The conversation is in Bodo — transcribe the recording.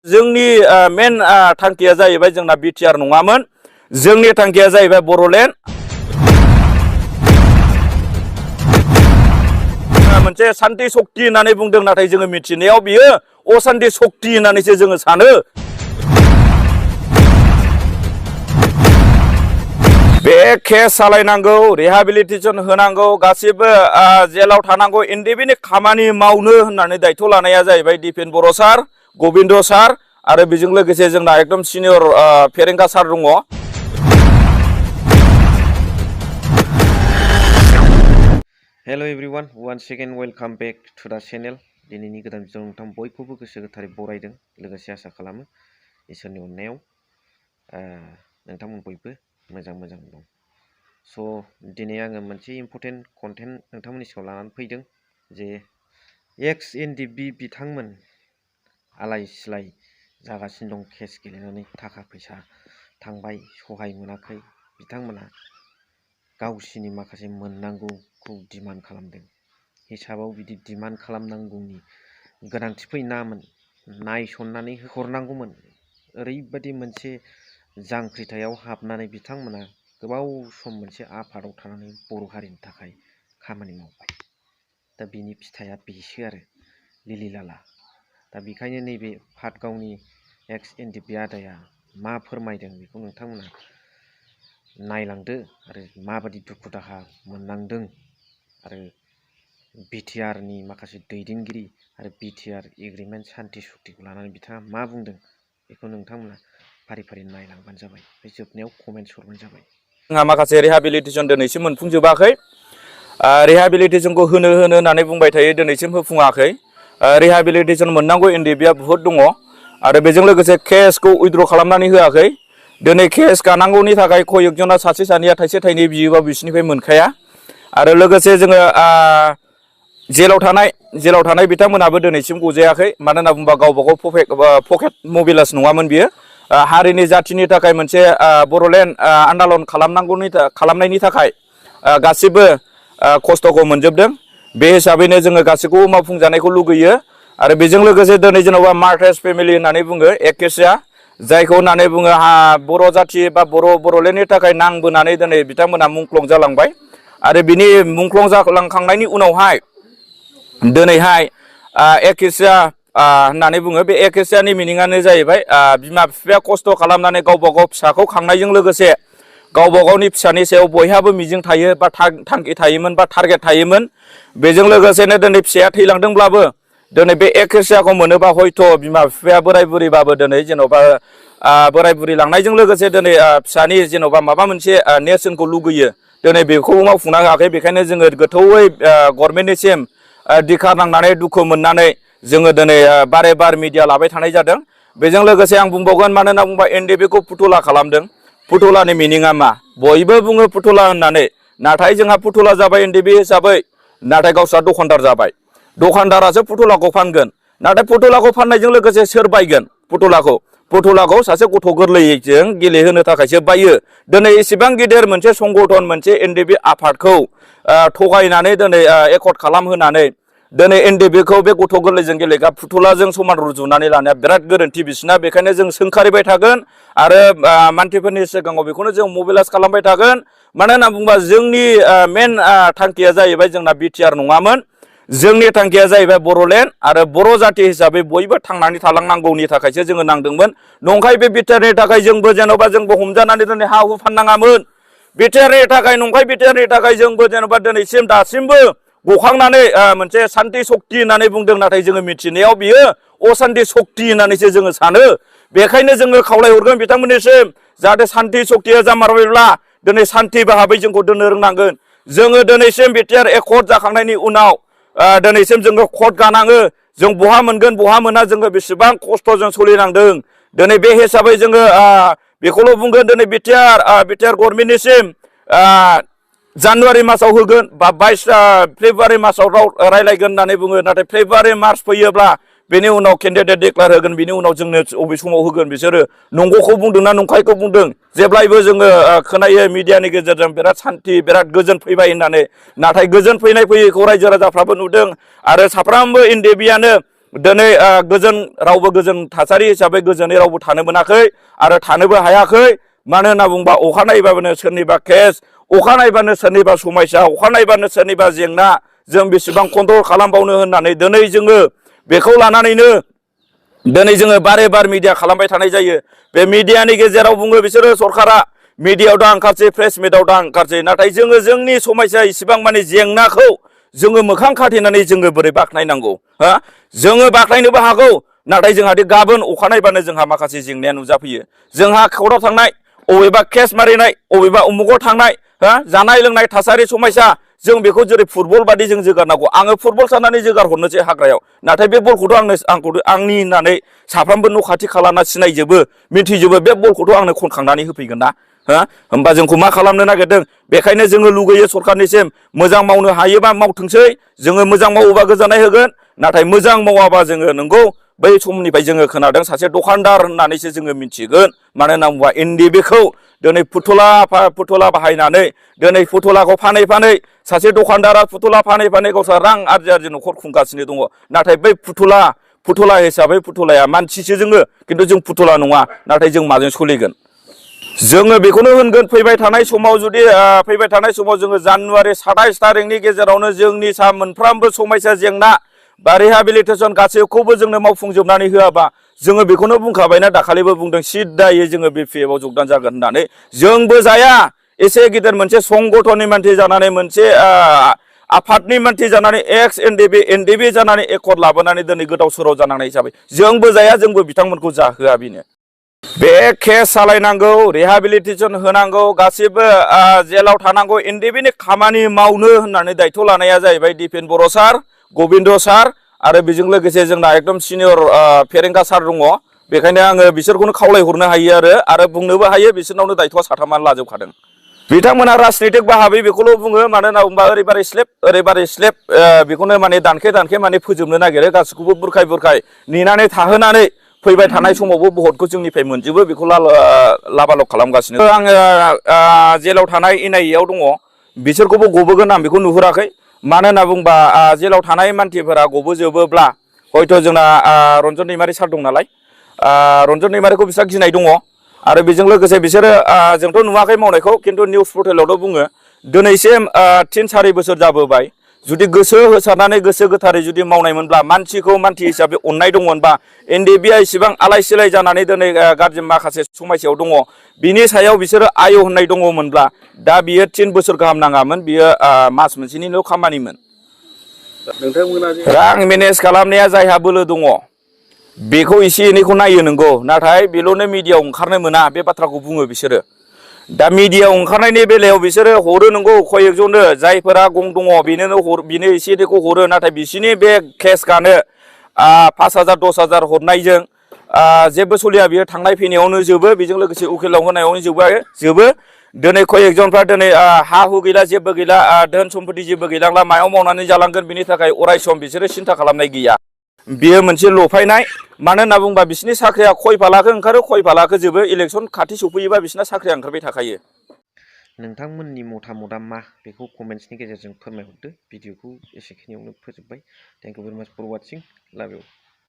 जोंनि मेन थांखिया जाहैबाय जोंना बिटिआर नङामोन। जोंनि थांखिया जाहैबाय बर'लेण्ड। मोनसे सान्थि सक्ति होननानै बुंदों, नाथाय जोङो मिथिनायाव बियो असान्थि सक्ति होननानैसो जोङो सानो। बे केस सालायनांगौ, रिहाबिलिटेसन होनांगौ, गासिबो जेलाव थानांगौ, एनडिबिनि खामानि मावनो होननानै दायथ' लानाया जाहैबाय दिपेन बर' सार, गबिन्द सार आरो बेजों लोगोसे जोंना एकदम सिनियर फेरेंगा सार दङ। Hello everyone, once again welcome back to the channel। दिनैनि गोदान भिडिअ नोंथां बयखौबो गोसो गोथारै बरायदों, लोगोसे आसा खालामो इसोरनि अननायाव नोंथांमोन बयबो मोजां दं। स' दिनै आङो मोनसे इम्पर्टेन्ट कन्टेन्ट नोंथांमोननि सिगाङाव लानानै फैदों जे एक्स एनडिबि बिथांमोन आलाय सिलाय जागासिनो दं। केस गेलेनानै थाखा फैसा थांबाय, सहाय मोनाखै, बिथांमोना गावसिनि माखासे मोननांगौखौ डिमान्ड खालामदों। हिसाबाव बिदि डिमान्ड खालामनांगौनि गोनांथि फैनामोन, नायसननानै हरनांगौमोन। ओरैबायदि मोनसे जांख्रिथायाव हाबनानै बिथांमोना गोबाव सम मोनसे आफादाव थानानै बर' हारिनि थाखाय खामानि मावबाय। दा बिनि फिथाइया बेसो आरो लिलि लाला। दा बेखायनो नैबे पाटगावनि एक्स एनडिबि आदाया मा फोरमायदों बेखौ नोंथांमोना नायलांदो आरो माबायदि दुखु दाहा मोननांदों आरो बिटिआरनि माखासे दैदेनगिरि आरो बिटिआर एग्रिमेन्ट सान्थि सुक्तिखौ लानानै बिथाङा मा बुंदों बेखौ नोंथांमोना फारि फारि नायलांबानो जाबाय। बे जोबनायाव कमेन्ट हरबानो जाबाय। जोंहा माखासे रिहाबिलिटेसन दिनैसिम मोनफुंजोबाखै। रिहाबिलिटेसनखौ होनो होननानै बुंबाय थायो, दिनैसिम होफुङाखै। रिहाबिलिटेसन मोननांगौ एनडिबिआ बुहुद दङ आरो बेजों लोगोसे केसखौ उइद्र' खालामनानै होआखै। दिनै केस गानांगौनि थाखाय कयेकजना सासे सानैया थाइसे थाइनै बियोबा बिसोरनिफ्राय मोनखाया। आरो लोगोसे जोङो जेलाव थानाय बिथांमोनाबो दिनैसिम गजायाखै। मानो होनना बुङोबा गावबागाव पकेट मबिलास नङामोन बियो। हारिनि जाथिनि थाखाय मोनसे बर'लेण्ड आन्दालन खालामनायनि थाखाय गासिबो खस्थ'खौ मोनजोबदों। बे हिसाबैनो जोङो गासैखौबो मावफुंजानायखौ लुगैयो। आरो बेजों लोगोसे दिनै जेन'बा मार्टार्स फेमिलि होननानै बुङो एकेसिया, जायखौ होननानै बुङो बर' जाथि बा बर'लेण्डनि थाखाय नांबोनानै दिनै बिथांमोना मुंख्लं जालांबाय। आरो बिनि मुंख्लं जालांखांनायनि उनावहाय दिनैहाय एकेसिया होननानै बुङो। बे एकेसियानि मिनिङानो जाहैबाय बिमा बिफाया खस्थ' खालामनानै गावबा गाव फिसाखौ खांनायजों लोगोसे गावबा गावनि फिसानि सायाव बयहाबो मिजिं थायो बा थांखि थायोमोन बा टारगेट थायोमोन। बेजों लोगोसेनो दिनै फिसाया थैलांदोंब्लाबो दिनै बे एकेसियाखौ मोनोबा हयथ' बिमा बिफाया बोराय बुरैबाबो दिनै जेन'बा बोराय बुरै लांनायजों लोगोसे दिनै फिसानि जेन'बा माबा मोनसे नेरसोनखौ लुगैयो, दिनै बेखौबो मावफुंनो हायाखै। बेखायनो जोङो गोथौयै गभर्नमेन्टनिसिम दिखा नांनानै दुखु मोननानै जोङो दिनै बारे बार मिडिया लाबाय थानाय जादों। बेजों लोगोसे आं बुंबावगोन, मानो होनना बुंबा एनडिबिखौ फुथुला खालामदों। फुथुलानि मिनिङा मा? बयबो बुङो फुथुला होननानै, नाथाय जोंहा फुथुला जाबाय एनडिबि हिसाबै, नाथाय गावस्रा दखानदार जाबाय। दखानदारासो फुथुलाखौ फानगोन। नाथाय फुथुलाखौ फाननायजों लोगोसे सोर बायगोन फुथुलाखौ सासे गथ' गोरलैजों गेलेहोनो थाखायसो बायो। दिनै एसेबां गिदिर मोनसे संगठन, मोनसे एनडिबि आफादखौ थगायनानै दिनै एकर्ड खालामहोनानै दिनै एनडिबिखौ बे गथ' गोरलैजों गेलेग्रा फुथुलाजों समान रुजुनानै लानाया बिराद गोरोन्थि बिसिना। बेखायनो जों सोंखारिबाय थागोन आरो मानसिफोरनि सिगाङाव बेखौनो जों मबिलाइज खालामबाय थागोन। मानो होनना बुङोबा जोंनि मेन थांखिया जाहैबाय जोंना बिटिआर नङामोन। जोंनि थांखिया जाहैबाय बर'लेण्ड आरो बर' जाथि हिसाबै बयबो थांनानै थालांनांगौनि थाखायसो जोङो नांदोंमोन। नंखाय बे बिटिआरनि थाखाय जोंबो हमजानानै दिनै हा हु फाननाङामोन। बिटिआरनि थाखाय, नंखाय बिटिआरनि थाखाय जोंबो जेन'बा दासिमबो गखांनानै मोनसे सान्थि सक्ति होननानै बुंदों, नाथाय जोङो मिथिनायाव बियो असान्थि सक्ति होननानैसो जोङो सानो। बेखायनो जोङो खावलायहरगोन बिथांमोननिसिम, जाहाथे सान्थि सक्तिया जामारबायब्ला दिनै सान्थि भाबै जोंखौ दोननो रोंनांगोन। जोङो दिनैसिम बिटिआर एकर्ड जाखांनायनि उनाव दिनैसिम जोङो कर्ट गानाङो। जों बहा मोनगोन बहा मोना, जोङो बेसेबां खस्थ'जों सोलिनांदों। दिनै बे हिसाबै जोङो बेखौल' बुंगोन, दिनै बिटिआर गभर्नमेन्टनिसिम जानुवारि मासाव होगोन बा 22 फेब्रुवारि मासाव रायलायगोन होननानै बुङो। नाथाय फेब्रुवारि मार्च फैयोब्ला बेनि उनाव केन्डिडेट डिक्लेयार होगोन। बिनि उनाव जोंनो अबे समाव होगोन बिसोरो नंगौखौ बुंदोंना नंखायखौ बुंदों। जेब्लायबो जोङो खोनायो मिडियानि गेजेरजों बिराद सान्थि, बिराद गोजोन फैबाय होननानै। नाथाय गोजोन फैनाय फैयैखौ रायजो राजाफ्राबो नुदों। आरो साफ्रोमबो एनडिबिआनो दिनै रावबो गोजोन थासारि हिसाबै गोजोनै रावबो थानो मोनाखै आरो थानोबो हायाखै। मानो होनना बुंबा अखा नायबानो सोरनिबा केस, अखा नायबानो सोरनिबा समस्या, अखा नायबानो सोरनिबा जेंना, जों बेसेबां कन्ट्रल खालामबावनो होननानै दिनै जोङो बेखौ लानानैनो दिनै जोङो बारे बार मिडिया खालामबाय थानाय जायो। बे मिडियानि गेजेराव बुङो बिसोरो सरकारा मिडियायाव दा ओंखारसै, प्रेस मिटआव दा ओंखारसै, नाथाय जोङो जोंनि समस्या इसिबां माने जेंनाखौ जोङो मोखां खाथेनानै जोङो बोरै बाख्नायनांगौ हा? जोङो बाख्नायनोबो हागौ, नाथाय जोंहा गाबोन अखा नायबानो जोंहा माखासे जेंनाया नुजाफैयो। जोंहा कर्टआव थांनाय, अबेबा केस मारिनाय, अबेबा उमुगाव थांनाय, हा? जानाय लोंनाय थासारि समस्या, जों बेखौ जेरै फुटबल बादि जों जोगारनांगौ। आङो फुटबल साननानै जोगार हरनोसै हाग्रायाव, नाथाय बे बलखौथ' आंनि होननानै साफ्रोमबो न' खाथि खालाना सिनायजोबो, मिथिजोबो, बे बलखौथ' आंनो खनखांनानै होफैगोन ना। हा? होमबा जोंखौ मा खालामनो नागिरदों? बेखायनो जोङो लुगैयो सरखारनिसिम मोजां मावनो हायोबा मावथोंसै, जोङो मोजां मावोबा गोजोननाय होगोन, नाथाय मोजां मावाबा जोङो नंगौ बै समनिफ्राय जोङो खोनादों सासे दखानदार होननानैसो जोङो मिथिगोन। मानो होनना बुङोबा NDBखौ दिनै फुथुला बाहायनानै दिनै फुथुलाखौ फानै फानै सासे दखानदारा फुथुला फानै फानै गावस्रा रां आरजि न'खर खुंगासिनो दङ। नाथाय बै फुथुला हिसाबै फुथुलाया मानसिसो जोङो, खिन्थु जों फुथुला नङा। नाथाय जों माजों सोलिगोन? जोङो बेखौनो होनगोन, फैबाय थानाय समाव जुदि फैबाय थानाय समाव जोङो जानुवारि 27 थारिखनि गेजेरावनो जोंनि मोनफ्रोमबो समस्या जेंना बा रिहाबिलिटेसन गासैखौबो जोंनो मावफुंजोबनानै होआबा, जोङो बेखौनो बुंखाबायना, दाखालिबो बुंदों, सिद्दायै जोङो BPF आव जगदान जागोन होननानै। जोंबो जाया, एसे गिदिर मोनसे संगठननि मानसि जानानै, मोनसे आफादनि मानसि जानानै, NDB जानानै एकर्ड लाबोनानै दिनै गोदाव सोराव जानांनाय हिसाबै जोंबो जाया, जोंबो बिथांमोनखौ जाहोआ। बेनो बे केस सालायनांगौ, रिहाबिलिटेसन होनांगौ, गासिबो जेलाव थानांगौ, NDBनि खामानि मावनो होननानै दायथ' लानाया जाहैबाय दिपेन बर' सार, गबिन्द सार, आरो बेजों लोगोसे जोंना एकदम सिनियर फेरेंगा सार दङ। बेखायनो आङो बिसोरखौनो खावलायहरनो हायो आरो बुंनोबो हायो, बिसोरनावनो दायथ'आ साथामानो लाजोबखादों। बिथांमोना राजनितिक भाबै बेखौल' बुङो, मानो होनना बुङोबा ओरैबारै स्लेब बेखौनो माने दानखे माने फोजोबनो नागिरो, गासिखौबो बुरखाय नेनानै थाहोनानै फैबाय थानाय समावबो भटखौ जोंनिफ्राय मोनजोबो, बेखौ लाबालब खालामगासिनो। आङो जेलाव थानाय NIA आव दङ, बिसोरखौबो गबोगोन आं बेखौ नुहुराखै। मानो होनना बुंबा जेलाव थानाय मानसिफोरा गबोजोबोब्ला हयथ' जोंना रन्जन दैमारि सार दं नालाय, रन्जन दैमारिखौ बिस्रा गिनाय दङ। आरो बेजों लोगोसे बिसोरो जोंथ' नुवाखै मावनायखौ, खिन्थु निउस पर्टेलावथ' बुङो दिनैसिम 3-4 बोसोर जाबोबाय, जुदि गोसो होसारनानै गोसो गोथारै जुदि मावनायमोनब्ला, मानसिखौ मानसि हिसाबै अननाय दंमोनबा, NDBआ इसेबां आलाय सिलाय जानानै दिनै गाज्रि माखासे समस्यायाव दङ, बिनि सायाव बिसोरो आय होननाय दङमोनब्ला दा बियो 3 बोसोर गाहाम नाङामोन, बियो मास मोनसेनिल' खामानिमोन। रां मेनेज खालामनाया जायहा बोलो दङ बेखौ एसे एनैखौ नायो नंगौ, नाथाय बेल'नो मिडियायाव ओंखारनो मोना, बे बाथ्राखौ बुङो बिसोरो। दा मिडियायाव ओंखारनायनि बेलायाव बिसोरो हरो नंगौ, कयेकजननो जायफोरा गं दङ बेनो एसे एनैखौ हरो, नाथाय बिसोरनि बे केसआनो 5,000 10,000 हरनायजों जेबो सलिया, बियो थांनाय फैनायावनो जोबो, बेजों लोगोसे उकिलाव होनायावनो जोबो। दिनै कयेकजनफ्रा दिनै हा हु गैला, जेबो गैला, धोन सम्पति जेबो गैलांला, मायाव मावनानै जालांगोन बिनि थाखाय अराय सम बिसोरो सिन्था खालामनाय गैया। बियो मोनसे लफायनाय। मानो होनना बुंबा बिसोरनि साख्रिया खय फालाखो ओंखारो, खय फालाखो जोबो, इलेक्सन खाथि सफैयोबा बिसोरना साख्रिया ओंखारबाय थाखायो। नोंथांमोननि मतामतआ मा बेखौ कमेन्ट्सनि गेजेरजों फोरमायहरदो। भिडिअखौ एसेखिनियावनो फोजोबबाय। थेंक इउ भेरि माच फर वाचिं। लाभ इउ।